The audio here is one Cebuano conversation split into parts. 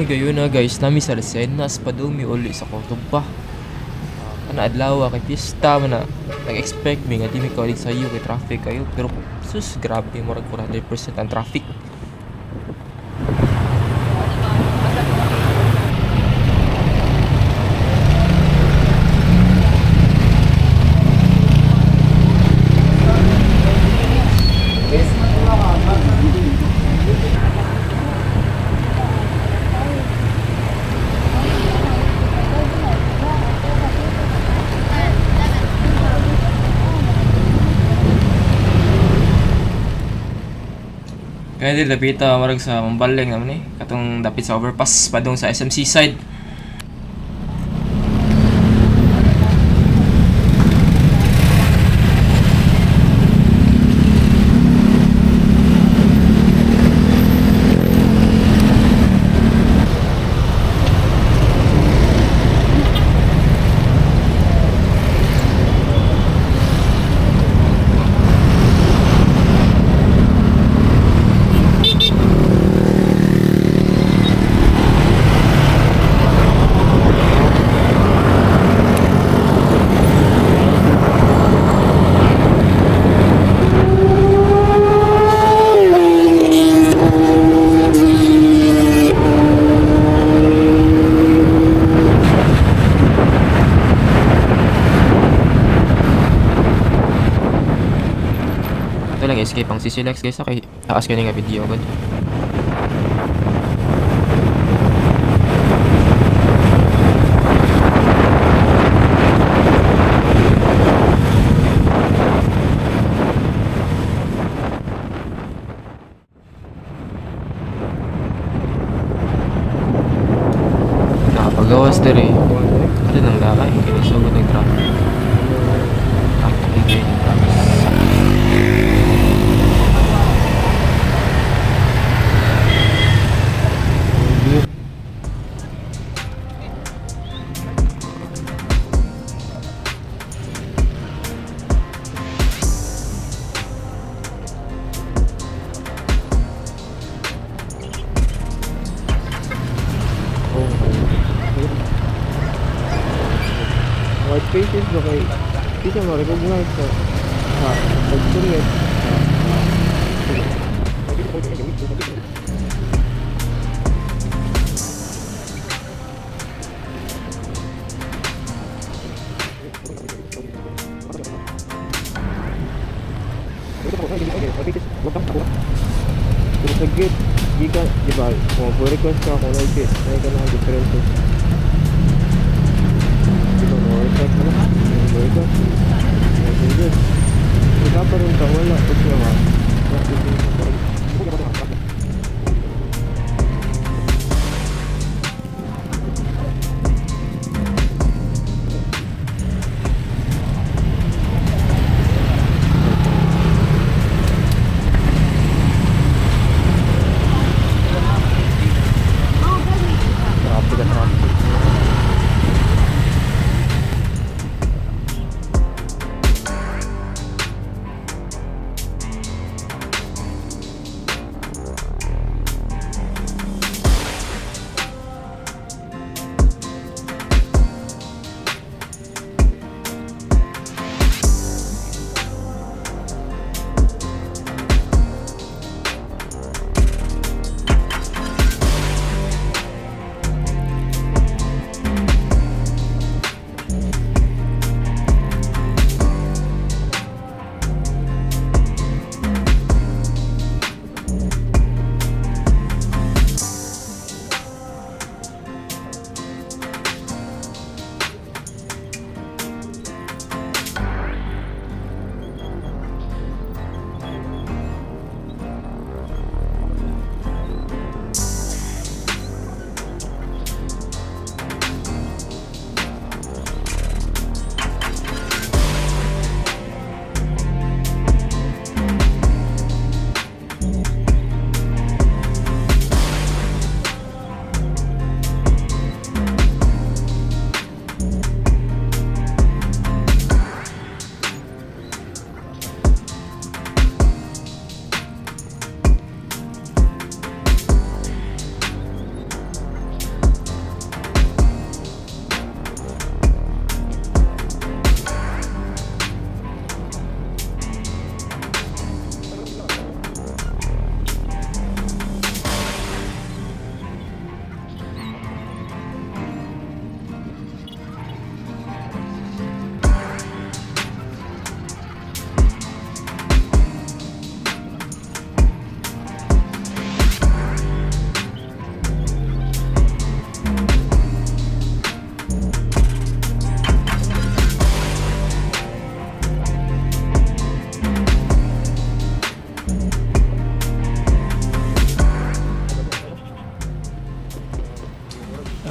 Gayuna guys, nami sa Arsenas padung mi uli sa Cordoba. Kana adlaw kay pista man na, nag-expect mi nga di mi kaulig sayo kay traffic kayo, pero sus, grabe, murag 400% ang traffic. Kaya di dapita marag sa Mambaling naman eh. Katong dapit sa overpass padung sa SMC side. Ito lang escape ang CCLX guys, okay. Taas ko nga video agad. Nakapagawas diri. Ito nang lakay. Kaya sugod ng traffic. Traffic kayo ng promise. White faces ba kay di siya ma-recognize sa pagsulit. Pero sa gate, di ka, di ba, kung request ka, kung like, ay ka na differences. Di ba, mo request ka na, mo request, messenger. Ikaw pa rin ka, wala, kasi nga, Grabe ka traffic.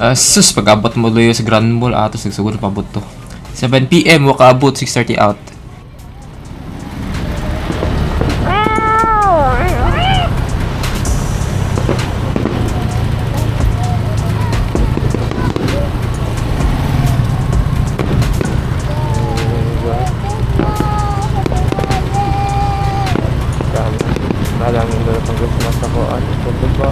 Sus, pag-abot mo luyo sa Grand Mall, atos nagsugod na paabot to. 7 p.m. Wakaabot, 6:30 out. Malaming doon pang Christmas ako. Ano, ba?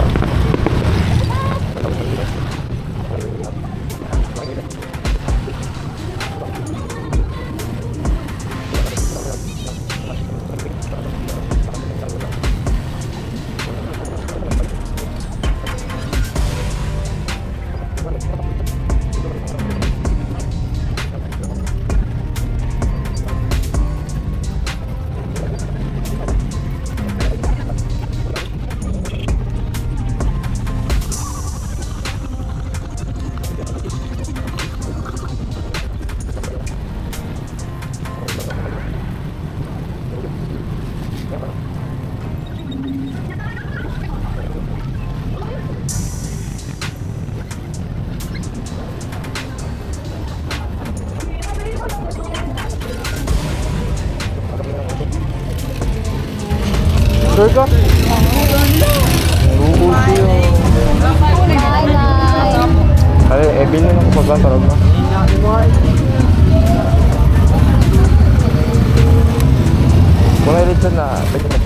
Sure ka? Oo, siya. Ay, eh, bilhin ako pag sarap na. Kung may lechon na, pwede na.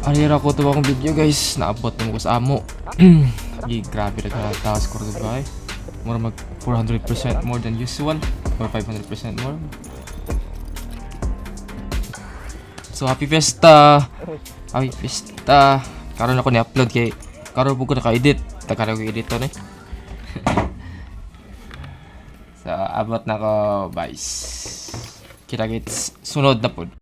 Arira ko to akong video, guys. Naabot na mo ko sa amo. Gi grabe ra ka taas ko ba eh. Mura mag 400% more than usual or 500% more. So happy fiesta. Happy fiesta. Karon ako ni-upload kay karon po ko naka-edit. Takarong ko edit to ni. So abot na ko, guys. Kita kits sunod na pod.